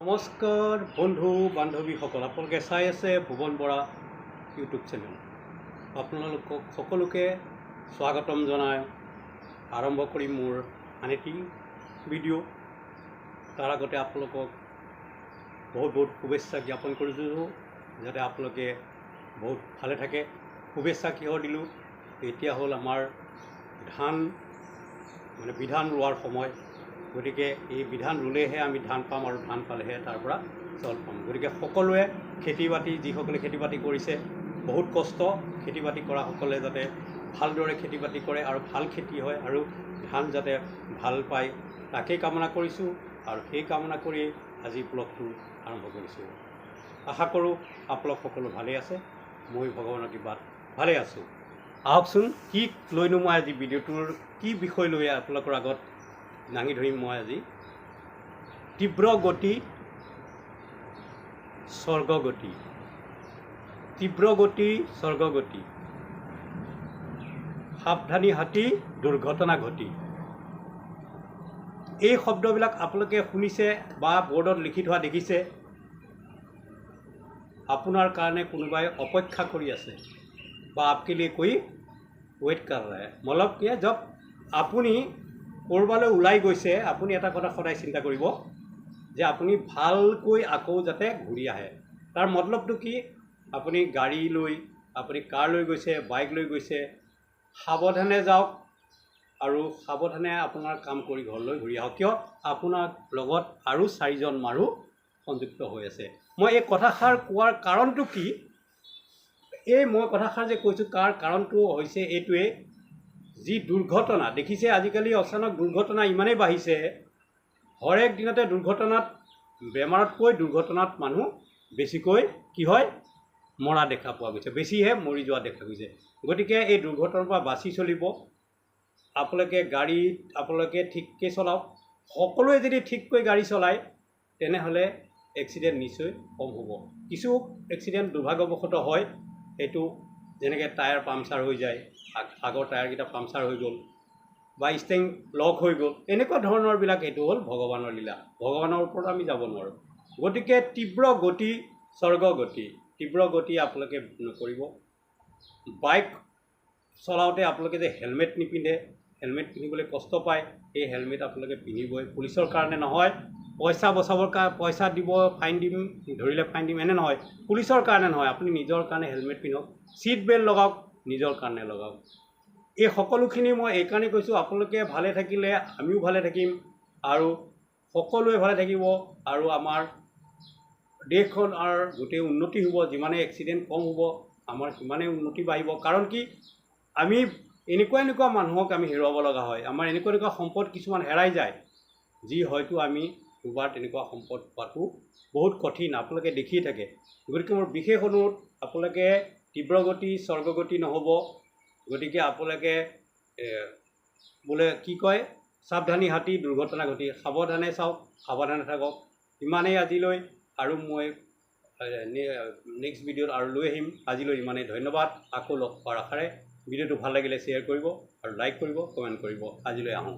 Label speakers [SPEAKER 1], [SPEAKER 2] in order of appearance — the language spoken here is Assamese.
[SPEAKER 1] নমস্কাৰ বন্ধু বান্ধৱীসকল, আপোনালোকে চাই আছে ভুৱন বৰা ইউটিউব চেনেল। আপোনালোকক সকলোকে স্বাগতম জনাই আৰম্ভ কৰিম মোৰ আন এটি ভিডিঅ'। তাৰ আগতে আপোনালোকক বহুত বহুত শুভেচ্ছা জ্ঞাপন কৰিছোঁ, যাতে আপোনালোকে বহুত ভালে থাকে। শুভেচ্ছা কিহৰ দিলোঁ? এতিয়া হ'ল আমাৰ ধান মানে বিধান ৰোৱাৰ সময়। গতিকে এই বিধান ৰুলেহে আমি ধান পাম আৰু ধান পালেহে তাৰ পৰা চাউল পাম। গতিকে সকলোৱে খেতি বাতি, যিসকলে খেতি বাতি কৰিছে, বহুত কষ্ট, খেতি বাতি কৰাসকলে যাতে ভালদৰে খেতি বাতি কৰে আৰু ভাল খেতি হয় আৰু ধান যাতে ভাল পায়, তাকেই কামনা কৰিছোঁ। আৰু সেই কামনা কৰি আজি ব্লগটো আৰম্ভ কৰিছোঁ। আশা কৰোঁ আপোনালোক সকলো ভালেই আছে, মই ভগৱানৰ কৃপাত ভালেই আছোঁ। আহকচোন, কি লৈনো মই আজি ভিডিঅ'টোৰ কি বিষয় লৈ আপোনালোকৰ আগত দাঙি ধৰিম মই আজি? তীব্ৰ গতি স্বৰ্গগতি, তীব্ৰ গতি স্বৰ্গগতি, সাৱধানী হাতী দুৰ্ঘটনা ঘটি। এই শব্দবিলাক আপোনালোকে শুনিছে বা বৰ্ডত লিখি থোৱা দেখিছে। আপোনাৰ কাৰণে কোনোবাই অপেক্ষা কৰি আছে বা आपके लिए कोई ৱেইট कर रहा है। মতলব কি, जब আপুনি ক'ৰবালৈ ওলাই গৈছে, আপুনি এটা কথা সদায় চিন্তা কৰিব যে আপুনি ভালকৈ আকৌ যাতে ঘূৰি আহে। তাৰ মতলবটো কি? আপুনি গাড়ী লৈ, আপুনি কাৰ লৈ গৈছে, বাইক লৈ গৈছে, সাৱধানে যাওক আৰু সাৱধানে আপোনাৰ কাম কৰি ঘৰলৈ ঘূৰি আহক। কিয়? আপোনাৰ লগত আৰু চাৰিজন মানুহ সংযুক্ত হৈ আছে। মই এই কথাষাৰ কোৱাৰ কাৰণটো কি? এই মই কথাষাৰ যে কৈছোঁ, তাৰ কাৰণটো হৈছে এইটোৱে, যি দুৰ্ঘটনা দেখিছে আজিকালি, অচানক দুৰ্ঘটনা ইমানেই বাঢ়িছে, হৰেক দিনতে দুৰ্ঘটনাত, বেমাৰতকৈ দুৰ্ঘটনাত মানুহ বেছিকৈ কি হয়, মৰা দেখা পোৱা গৈছে, বেছিহে মৰি যোৱা দেখা গৈছে। গতিকে এই দুৰ্ঘটনাৰ পৰা বাচি চলিব। আপোনালোকে গাড়ীত আপোনালোকে ঠিককৈ চলাওক। সকলোৱে যদি ঠিককৈ গাড়ী চলায়, তেনেহ'লে এক্সিডেণ্ট নিশ্চয় কম হ'ব। কিছু এক্সিডেণ্ট দুৰ্ভাগ্যবশতঃ হয়, সেইটো যেনেকৈ টায়াৰ পাংচাৰ হৈ যায়, আগৰ টায়াৰকেইটা পাংচাৰ হৈ গ'ল বা ষ্টেং লক হৈ গ'ল, এনেকুৱা ধৰণৰবিলাক, এইটো হ'ল ভগৱানৰ লীলা, ভগৱানৰ ওপৰত আমি যাব নোৱাৰোঁ। গতিকে তীব্ৰ গতি স্বৰ্গ গতি, তীব্ৰ গতি আপোনালোকে নকৰিব। বাইক চলাওঁতে আপোনালোকে যে হেলমেট নিপিন্ধে, হেলমেট পিন্ধিবলৈ কষ্ট পায়, সেই হেলমেট আপোনালোকে পিন্ধিবই। পুলিচৰ কাৰণে নহয়, পইচা বচাবৰ কাৰণে, পইচা দিব, ফাইন দিম, ধৰিলে ফাইন দিম, এনে নহয়, পুলিচৰ কাৰণে নহয়, আপুনি নিজৰ কাৰণে হেলমেট পিন্ধক। ছিট বেল্ট লগাওক, নিজৰ কাৰণে লগাওক। এই সকলোখিনি মই এইকাৰণে কৈছোঁ, আপোনালোকে ভালে থাকিলে আমিও ভালে থাকিম আৰু সকলোৱে ভালে থাকিব আৰু আমাৰ দেশখন আৰু গোটেই উন্নতি হ'ব। যিমানে এক্সিডেণ্ট কম হ'ব, আমাৰ সিমানেই উন্নতি বাঢ়িব। কাৰণ কি, আমি এনেকুৱা এনেকুৱা মানুহক আমি হেৰুৱাব লগা হয়, আমাৰ এনেকুৱা এনেকুৱা সম্পদ কিছুমান হেৰাই যায়, যি হয়তো আমি দুবাৰ তেনেকুৱা সম্পদ পোৱাটো বহুত কঠিন, আপোনালোকে দেখিয়ে থাকে। গতিকে মোৰ বিশেষ অনুৰোধ, আপোনালোকে তীব্ৰগতি স্বৰ্গগতি নহ'ব। গতিকে আপোনালোকে বোলে কি কয়, সাৱধানী হাতী দুৰ্ঘটনা ঘটি, সাৱধানে চাওক, সাৱধানে থাকক। ইমানেই আজিলৈ, আৰু মই নেক্সট ভিডিঅ'ত আৰু লৈ আহিম। আজিলৈ ইমানেই, ধন্যবাদ। আকৌ লগ পোৱাৰ আশাৰে ভিডিঅ'টো ভাল লাগিলে শ্বেয়াৰ কৰিব আৰু লাইক কৰিব, কমেণ্ট কৰিব। আজিলৈ আহোঁ।